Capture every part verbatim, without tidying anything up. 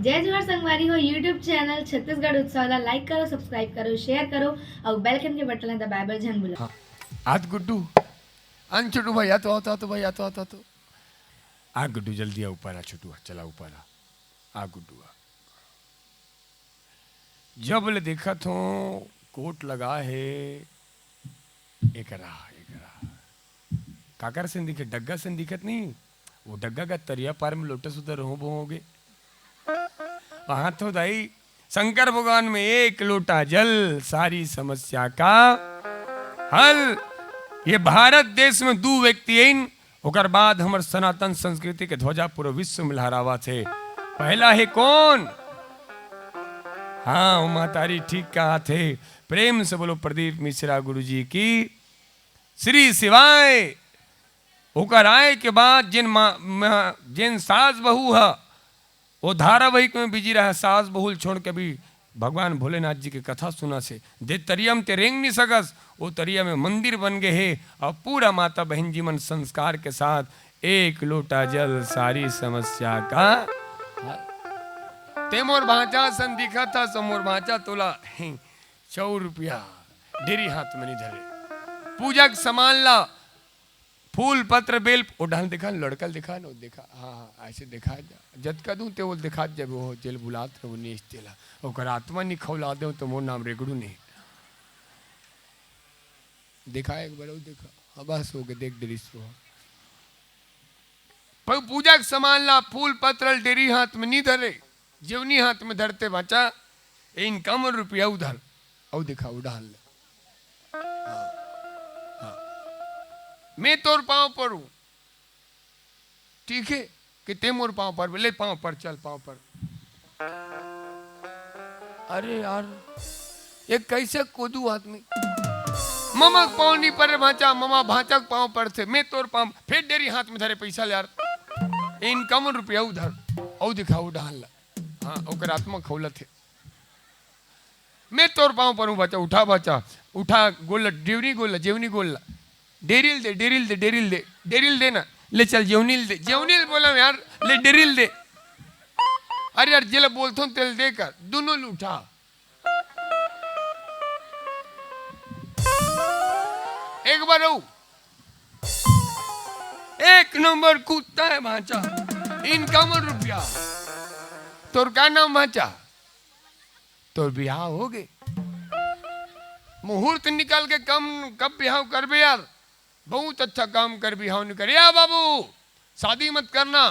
जय जोहार संगवारी हो, YouTube चैनल छत्तीसगढ़ उत्सव ला like करो, subscribe करो, share करो अउ bell icon के बटन ला दबाए बर झन भूलो। हाँ, आत गुड्डू, अन छोटू भाई, आ तो, आ तो, आ तो भाई, आ तो, आ तो, आ तो। आ गुड्डू, जल्दी आ, ऊपर आ, छोटू आ, चला ऊपर आ, आ गुड्डू आ। जब ले देखत हो, कोट लगा हे, एकरा, एकरा। काकर से दिखे? डग्गा से दिखत नहीं? वो डग्गा का तरिया पार में लोटस उधर हो बो होगे। वहां तो दाई शंकर भगवान में एक लोटा जल, सारी समस्या का हल। ये भारत देश में दो व्यक्ति हैं, ओकर बाद हमर सनातन संस्कृति के ध्वजा पूरा विश्व में लहरावत हे। पहला हे कौन? हाँ, वो महतारी ठीक कहा थे। प्रेम से बोलो प्रदीप मिश्रा गुरु जी की। श्री शिवाय। ओकर आए के बाद जिन मा-, मा-, जिन सास बहू ह, वो धारावाहिक में बिजी रहा, सास बहू ल छोड़ के भी भगवान भोलेनाथ जी के कथा सुनत हे। जे तरिया म ते रेंग नहीं सकस, वो तरिया में मंदिर बन गए हे। और पूरा माता बहन जी मन संस्कार के साथ एक लोटा जल, सारी समस्या का हल। ते मोर भांचा सन दिखत हस, मोर भांचा तोला सौ रुपया डेरी हाथ में नहीं धरे। पूजा के सामान ला, फूल, पत्र, बेल, वो ढंग दिखा, लड़का ल दिखा न, वो दिखा, हाँ, हाँ, ऐसे दिखा जा। जतका दूं ते वो दिखा जब वो जेल बुलात रहे, वो नेच तेला। ओकर आत्मा नहीं खौला दे तो मोर नाम रेगड़ू नहीं। दिखा एक बार, वो दिखा। हाँ, बस हो गए, देख दृश्य हो। पर पूजा के सामान ला, फूल, पत्र, डेरी हाथ में नहीं धरे, जेवनी हाथ में धरते बाचा, इनकावन रुपया उधर, अउ दिखा, उड़ान ले। हाँ, हाँ। मैं तोर पाँव पर हूँ, ठीक है, कि ते मोर पाँव पर, ले पाँव पर, चल पाँव पर। अरे यार, ये कैसे कोदू आदमी? ममा के पाँव नहीं परे भांचा, ममा भांचा के पाँव पड़थे, मैं तोर पाँव, फेर डेरी हाथ में धरे पैसा ले यार, इनकावन रुपया उधर, अउ दिखा, उड़ान ला। हाँ, ओकर आत्मा खौलत हे। मैं तोर पाँव पर हूँ भांचा, उठा भांचा, उठा, गोल ला, जेवनी गोल ला, जेवनी गोल ला। डेरी ल दे, डेरी ल दे, डेरी ल दे, डेरी ल दे ना, ले चल जेवनी ल दे, जेवनी ल बोला यार, ले डेरी ल दे। अरे यार, जेला बोलथों तेल दे कर, दोनों ल उठा। एक बार अउ। एक नंबर कुत्ता है भांचा। इनकावन रुपया। तोर का नाम भांचा? तोर बिहाव हो गे। मुहूर्त निकाल के कम, कब बिहाव करबे यार? बहुत अच्छा काम कर, बिहाव नहीं करे। या बाबू, शादी मत करना।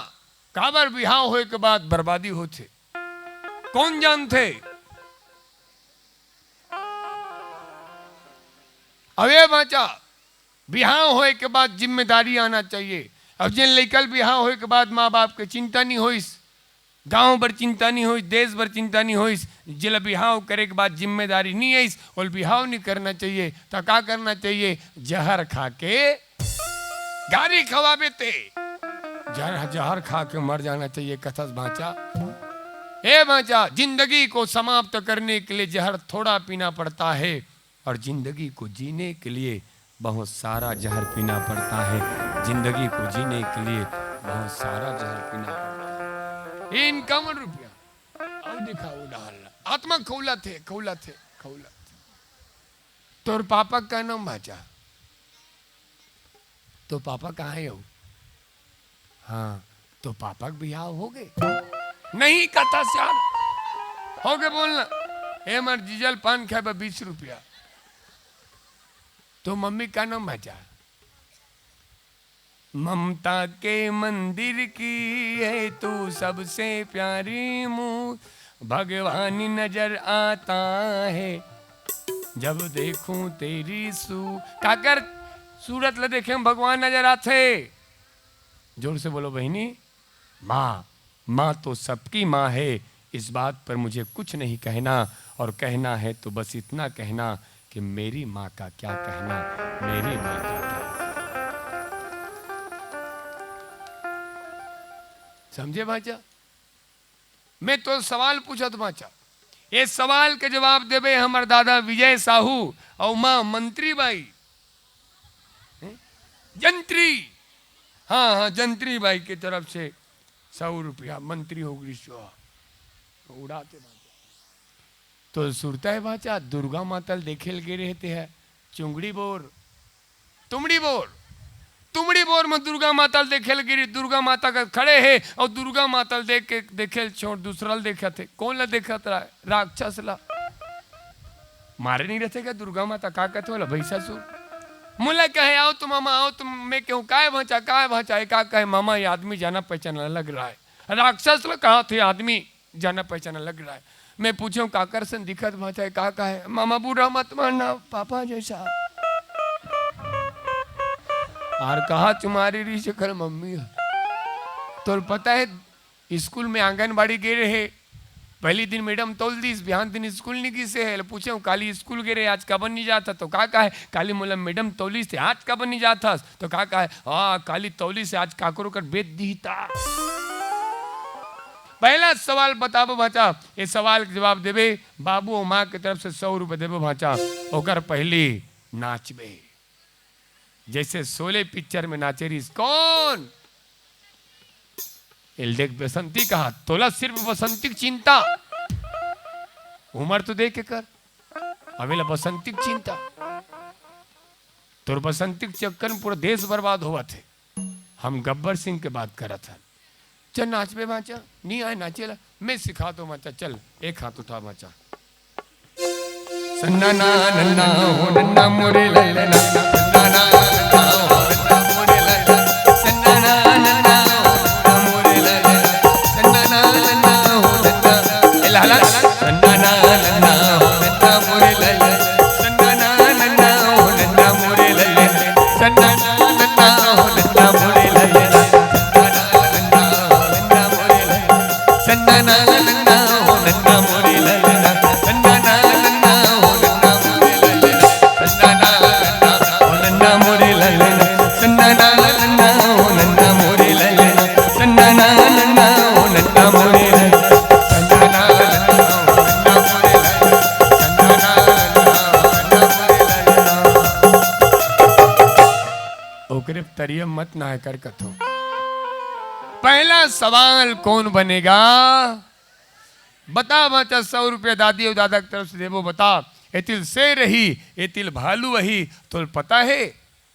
काबर बिहाव होए के बाद बर्बादी होथे। कौन जानथे? अबे भांचा, बिहाव होए के बाद जिम्मेदारी आना चाहिए। अब जिन लइका ल बिहाव होए के बाद माँ बाप के चिंता नहीं होइस, गांव बर चिंता नहीं होइस, देश बर चिंता नहीं होइस, जेला बिहाव करे के बाद जिम्मेदारी नहीं आइस, ओल बिहाव नहीं करना चाहिए। त का करना चाहिए? जहर खा के गारी खवाबे ते। जहर, जहर खा के मर जाना चाहिए, कथस भांचा। ए भांचा, जिंदगी को समाप्त करने के लिए जहर थोड़ा पीना पड़ता है और जिंदगी को जीने के लिए बहुत सारा जहर पीना पड़ता है। जिंदगी को जीने के लिए बहुत सारा जहर पीना पड़ता है। इनकावन रुपया। अउ दिखा, उड़ान ला। आत्मा खौलत हे, खौलत हे, खौलत हे। तोर पापा का नाम भांचा? तो पापा कहाँ हे हो? हाँ, तो पापा के बिहाव हो गे? नहीं कथस यार। हो गे बोलना। ए, मर जीजल पान खाए बर बीस रुपया। तो मम्मी का नाम भांचा? ममता के मंदिर की है तू सबसे प्यारी मूर्त, भगवान नजर आता है जब देखूं तेरी सू-, काकर सूरत ल देखे में भगवान नजर आथे। जोर से बोलो बहिनी, माँ, माँ तो सबकी माँ है। इस बात पर मुझे कुछ नहीं कहना, और कहना है तो बस इतना कहना कि मेरी माँ का क्या कहना, मेरी माँ का क्या। समझे भांचा? मैं तो सवाल पूछत भांचा, ये सवाल के जवाब देबे हमर दादा विजय साहू अउ माँ मंत्री बाई, हैं? जंत्री, हाँ, हाँ, जंत्री बाई के तरफ से सौ रुपया मंत्री हो गई सो। उड़ाते भांचा। तो सुरता हे भांचा, दुर्गा माता ल देखे ल गे रहे ते ह, चुंगड़ी बोर, तुमड़ी बोर, तुमड़ी बोर में दुर्गा माता ल देखे ल गिरी। दुर्गा माता का खड़े हे अउ दुर्गा माता ल देख के, देखे ल छोड़, दूसरा ल देखत हे। कौन ल देखत रहा? राक्षस ला। मारे नहीं रहते क्या दुर्गा माता? का कहते होला भैसासुर? मोला कहे, "आओ तो मामा, आओ तो।" मैं कहूँ, "काय भांचा, काय भांचा?" ये का कहे, "मामा, ये आदमी जाना पहचाना लग रहा है।" राक्षस ला कहा थे आदमी जाना पहचाना लग रहा है। मैं पूछूं, "काकर सन दिखत भांचा है?" का कहे, "मामा, बुरा मत मानना, पापा जैसा।" और कहा, "तुम्हारी री से कल मम्मी है।" तो पता है, स्कूल में आंगनबाड़ी गे रहे, पहली दिन मैडम तौल दिस, बिहान दिन स्कूल नहीं गिसे हे। पूछे, "काली स्कूल गे रहे, आज काबर नहीं जात हस?" तो का कहे, "काली मोला मैडम तौलिस थे, आज काबर नहीं जात हस?" तो का कहे, "हाँ, काली तौलिस हे, आज काकरो कर बेच दी ता।" पहला सवाल बताबो भांचा, ये सवाल के जवाब देबे, बाबू और माँ के तरफ से सौ रुपये देबो भांचा, ओकर पहली नाचबे। जैसे शोले पिक्चर में नाचे रहिस, कौन? एल देख बसंती कहा, "तोला सिर्फ बसंती की चिंता।" उम्र तो देख के कर, अबे ला बसंती की चिंता। तोर बसंती के चक्कर में पूरा देश बर्बाद होवत हे। हम गब्बर सिंह के बात करत हन। चल नाचबे भांचा, नहीं आए नाचे ला, मैं सिखा दो भांचा, चल एक हाथ उठा भांचा। सन्ना ना नन्ना हो नन्ना मोरे ललना, सन्ना ना नन्ना हो नन्ना मोरे ललना, सन्ना ना नन्ना हो नन्ना मोरे ललना, सन्ना ना नन्ना हो नन्ना, ए लाला, सन्ना ना नन्ना हो नन्ना मोरे ललना, सन्ना ना नन्ना हो नन्ना मोरे ललना, सन्ना ना नन्ना हो नन्ना मोरे ललना, सन्ना ना नन्ना हो नन्ना मोरे ललना। ओकरे तरिया मत ना कर कथो। पहला सवाल कौन बनेगा? बता भांचा, सौ रुपया दादी अउ दादा के तरफ से देबो, बता। एतिल शेर रही, एतिल भालू वही। तोल पता हे,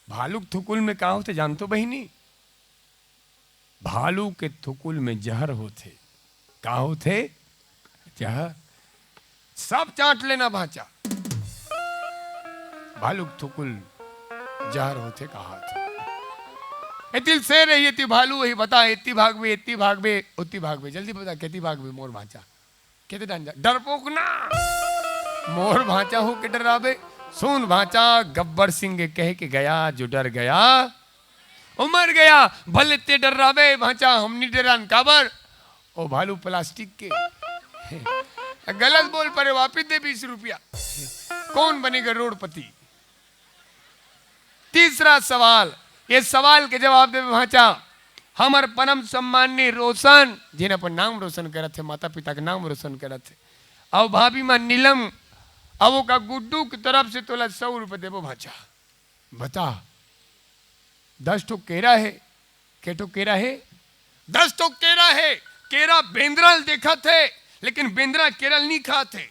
भालू के थुकुल में का होथे जानतो बहिनी? भालू के थुकुल में जहर होथे। का होथे? जहर। सब चांट लेना भांचा। भालू के थुकुल जहर होथे कहाथे। एतिल शेर रही, एती भालू वही। बता, एती भागबे, एती भागबे, ओती भागबे। जल्दी बता, केती भागबे मोर भांचा? केते डान जा, डरपोक ना। मोर भांचा हो के डराबे। सुन भांचा, गब्बर सिंह के कहे के गया, जो डर गया, वो मर गया। भले ते डराबे भांचा, हम नहीं डरान। काबर? ओ भालू प्लास्टिक के। गलत बोल परे, वापिस दे बीस रुपया। कौन बनेगा रोडपति? तीसरा सवाल, ये सवाल के जवाब देबे भांचा, हमर परम सम्माननीय रोशन, जिन अपन नाम रोशन करत हे, माता पिता के नाम रोशन करत हे, अउ भाभी माँ नीलम, अउ ओका गुड्डू के तरफ से तोला सौ रुपये देबो भांचा। बता, दस ठो केरा हे, के ठो केरा हे? दस ठो केरा हे। केरा बेंदरा ल देखत हे, लेकिन बेंदरा केरा ल नहीं खात हे।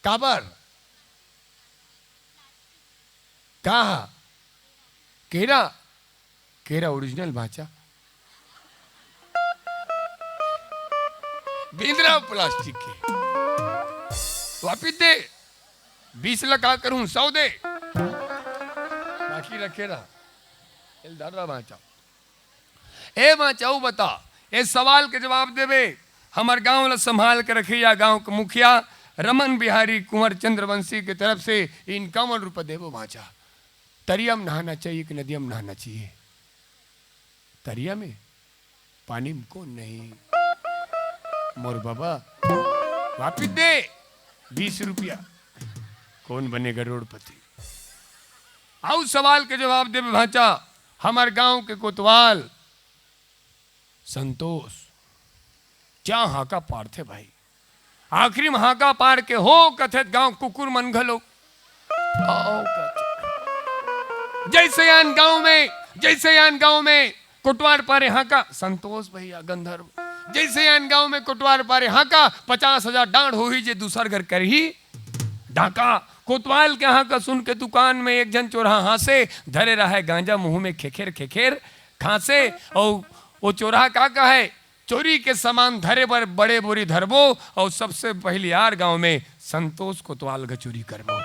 काबर? का? केरा, केरा ओरिजिनल भांचा। बेंदरा प्लास्टिक के। वापिस दे। बीस ला का करूं, सौ दे। बाकी रखे रहा। एल धर रहा भांचा। ए भांचा, अउ बता, ए सवाल के जवाब देबे, हमर गांव ला संभाल के रखे या गांव के मुखिया रमन बिहारी कुंवर चंद्रवंशी के तरफ से इक्यावन रुपये देबो भांचा। तरिया में नहाना चाहिए कि नदिया में नहाना चाहिए? तरिया में, पानी में कौन नहीं? मोर बाबा, वापिस दे बीस रुपया। कौन बनेगा रोडपति? अउ सवाल के जवाब देबे भांचा, हमर गांव के कोतवाल संतोष, क्या हांका पाड़थे भाई। आखिरी में हांका पाड़ के हो कथे त गांव कुकुर मन घलो आओ कथे। जैसे आन गांव में, जैसे आन गांव में कोटवार पारे हांका, "संतोष भैया गंधर्व, जइसे आन गांव में कोटवार पारे हांका, पचास हजार डांड़ होही जे दूसर घर करही डांका। कोतवाल के हांका सुन के दुकान में एक झन चोरहा हांसे, धरे रहय गांजा मुंह में खेखेर खेखेर खांसे। अउ ओ चोरहा का कहय, चोरी के सामान धरे बर बड़े बोरी धरबो। अउ सबसे पहिली आर गांव में संतोष कोतवाल के चोरी करबो।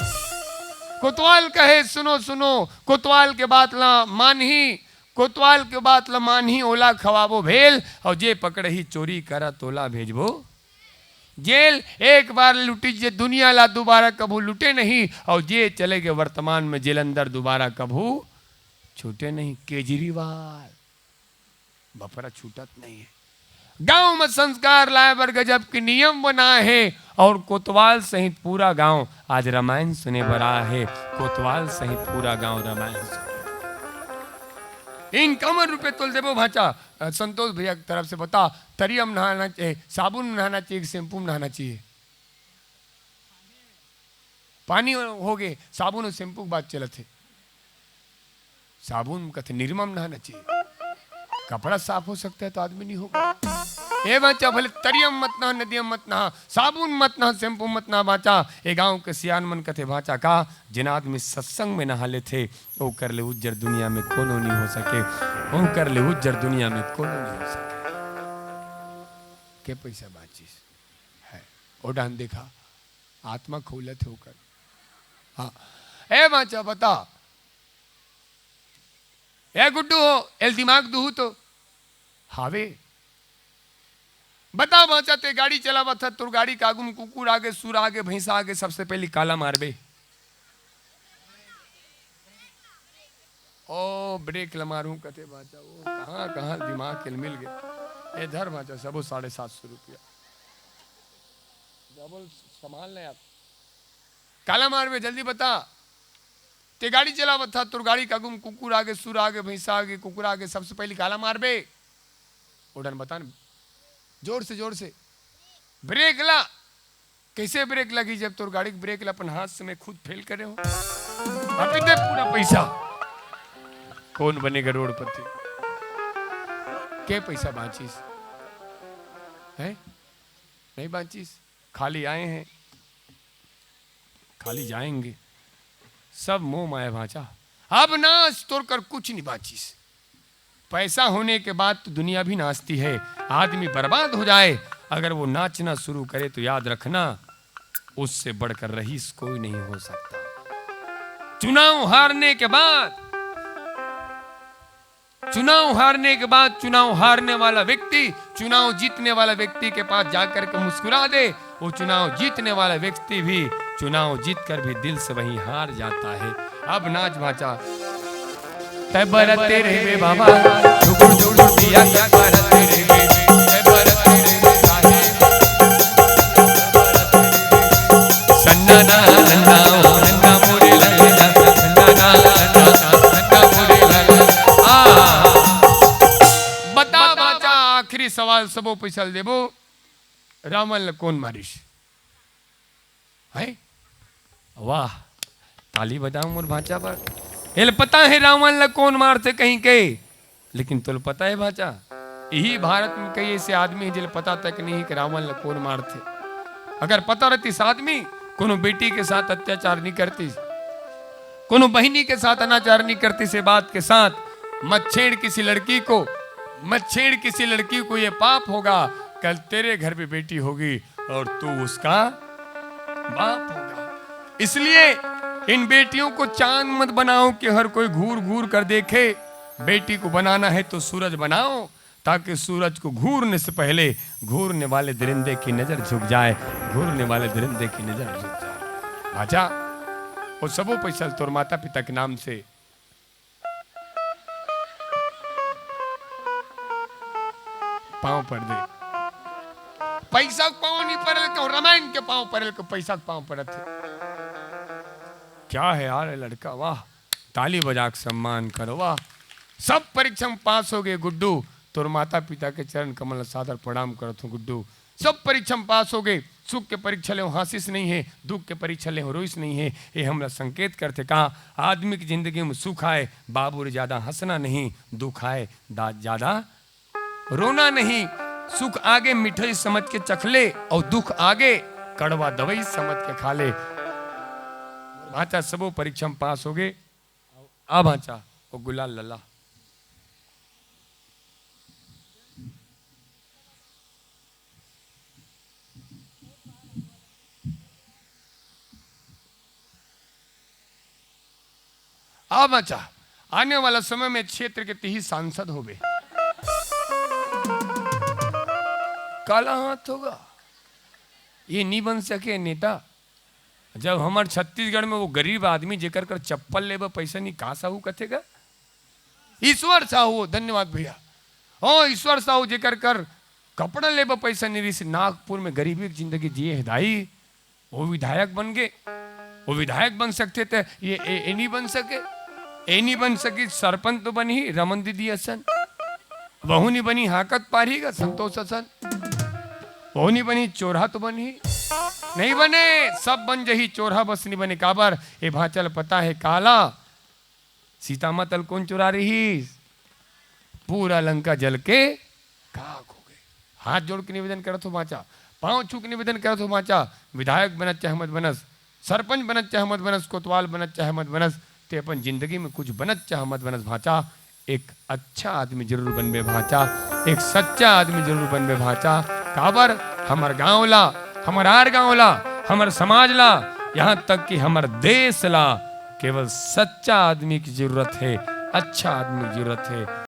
कोतवाल कहे, सुनो सुनो, कोतवाल के बात ला मानही, कोतवाल के बात ल मानही, ओला खवाबो भेल, अउ जे पकड़ही चोरी करत, ओला भेजबो जेल। एक बार लुटिस जे दुनिया ला, दुबारा कभू लुटे नहीं, अउ जे चले गे वर्तमान में जेल अंदर, दुबारा कभू छूटे नहीं। केजरीवाल बपरा छूटत नहीं हे। गांव में संस्कार लाए बर गजब के नियम बनाए हे, अउ कोतवाल सहित पूरा गांव आज रामायण सुने बर आए हे। कोतवाल सहित पूरा गांव रामायण सुने। इनकमन रुपये तोल देबो भांचा, अ, संतोष भैया की तरफ से बता, तरिया में नहाना चाहिए, साबुन में नहाना चाहिए कि shampoo में नहाना चाहिए? पानी हो गे, साबुन अउ shampoo के बात चलत हे। साबुन कथे निरमा में नहाना चाहिए, कपड़ा साफ हो सकता है तो आदमी नहीं होगा। ए बांचा, भले तरिया में मत नहा, नदिया में मत नहा, साबुन मत नहा, shampoo मत नहा बांचा। ए गांव के सियान मन कथे बांचा का, जेन आदमी सत्संग में नहा लेथे, ओकर ले उज्जर दुनिया में कोनो नहीं हो सके, ओकर ले उज्जर दुनिया में कोनो नहीं हो सके। के पैसा बांचिस है, ओ डान देखा, आत्मा खोलत हे ओकर। हाँ, ए बांचा बता, ए गुड्डू हो, एल दिमाग दुहू तो हावे। बता बांचा, ते गाड़ी चलावत ह, तोर गाड़ी के आगू में कुकुर आगे, सुर आगे, भैंसा आगे, सबसे पहली काला मारबे। ओ, brake ल मारूं कथे बांचा, ओ, कहाँ, कहाँ दिमाग के मिल गए। ए, धर बांचा, सबो साढ़े सात सौ रुपया। डबल सामान ले आप। काला मारबे, जल्दी बता। ते गाड़ी चलावत था, तोर गाड़ी के आगू में कुकुर आगे, सुर आगे, भैंसा आगे, कुकुरा आगे, सबसे पहली काला मारबे। ओ डन बता न, जोर से, जोर से। Brake ला। कैसे brake लगी जब तोर गाड़ी के brake ला अपन हाथ से मैं खुद fail करे हो? अभी दे पूरा पैसा। कौन बनेगा रोडपति? के पैसा बांचिस? हैं? नहीं बांचिस? खाली आए हैं, खाली जाएंगे। सब मोह माया बांचा। अब नाच तोर कर कुछ नहीं बांचिस। पैसा होने के बाद तो दुनिया भी नाचती है। आदमी बर्बाद हो जाए, अगर वो नाचना शुरू करे तो याद रखना, उससे बढ़कर रईस कोई नहीं हो सकता। चुनाव हारने के बाद, चुनाव हारने के बाद चुनाव हारने वाला व्यक्ति चुनाव जीतने वाला व्यक्ति के पास जाकर के मुस्कुरा दे, वो चुनाव जीतने वाला व्यक्ति भी चुनाव जीत कर भी दिल से वहीं हार जाता है। अब नाच बांचा। तै बरते रहिबे बाबा, झुकुर झुकुर दिया तै बरते रहिबे, तै बरते रहिबे साहेब। सन्ना ना नन्ना ओ नन्ना मोरे ललना, सन्ना ना नन्ना, नन्ना मोरे ललना। आ। बता बांचा, आखिरी सवाल, सबो पैसा ल देबो। रावण ल कोन मारिस? हैं? वाह, ताली बजाओ मोर भांचा बर। एल पता है रावण ल कोन मारथे कहीं के, लेकिन तोल पता है भांचा, यही भारत में कई ऐसे आदमी हैं जेल पता तक नहीं है कि रावण ल कोन मारथे। अगर पता रहतिस आदमी, कोनो बेटी के साथ अत्याचार नहीं करतिस, कोनो बहिनी के साथ अनाचार नहीं करतिस, ये बात के साथ मत छेड़ किसी लड़की को, मत छेड़ किसी लड़की को, ये पाप होगा। कल तेरे घर भी बेटी होगी और तू उसका बाप होगा। इसलिए इन बेटियों को चांद मत बनाओ कि हर कोई घूर घूर कर देखे। बेटी को बनाना है तो सूरज बनाओ, ताकि सूरज को घूरने से पहले घूरने वाले दरिंदे की नजर झुक जाए, घूरने वाले दरिंदे की नजर झुक जाए। भांचा, वो सबो पैसा तोर माता पिता के नाम से पांव पर दे। पैसा के पांव नहीं पड़ल, क्यों रामायण के पांव पड़ल, क्यों पैसा के पांव पड़त है? क्या है यार ये लड़का, वाह, ताली बजा के सम्मान करो, वाह। सब परीक्षा में पास हो गए गुड्डू, तोर माता पिता के चरण कमल सादर प्रणाम करत हूँ गुड्डू। सब परीक्षा में पास हो गए, सुख के परीक्षा ले हासिस नहीं है, दुख के परीक्षा ले रोइस नहीं है। ये हमला संकेत करथे कहा, आदमी की जिंदगी में सुख आए, बाबू रे ज्यादा हंसना नहीं, दुख आए, दा-, ज्यादा रोना नहीं। सुख आगे मिठई समझ के चख ले, अउ दुख आगे कड़वा दवई समझ के खा ले। भांचा सबो परीक्षा में पास होगे। आ भांचा, ओ गुलाल लला। आ भांचा, आने वाला समय में क्षेत्र के तिही सांसद होबे। काला हाथ होगा, ये नी बन सके नेता। जब हमर छत्तीसगढ़ में वो गरीब आदमी जेकर कर चप्पल लेबे पैसा नी, का साहू कथे गा? ईश्वर साहू, धन्यवाद भैया। हाँ, ईश्वर साहू जेकर कर कपड़ा लेबे पैसा नी रिहिस, नागपुर में गरीबी के जिंदगी जिए हे दाई, वो विधायक बन गे। वो विधायक बन सकथे त ये ए, ए नी बन सके, ए नी बन सके, सरपंच तो बनही रमन दीदी असन, वहू नी बनी, हाकत पारही गा संतोष असन, वहू नी बनी, चोरहा तो बनही, नहीं बने, सब बन जही, चोरहा बस नी बने। काबर? ए भांचा ल पता हे काला, सीता माता ल कोन चोरा रिहिस? पूरा लंका जल के खाक हो गे। हाथ जोड़ के निवेदन करत हो भांचा, पांव छू के निवेदन करत हो भांचा, विधायक बनत चाहे मत बनस, सरपंच बनत चाहे मत बनस, कोतवाल बनत चाहे मत बनस, ते अपन जिंदगी में कुछ बनत चाहे मत बनस भांचा, एक अच्छा आदमी जरूर बनबे भांचा, एक सच्चा आदमी जरूर बनबे भांचा। काबर? हमर गांव ला, हमर आर गांव ला, हमर समाज ला, यहाँ तक कि हमर देश ला केवल सच्चा आदमी की जरूरत हे, अच्छा आदमी की जरूरत हे।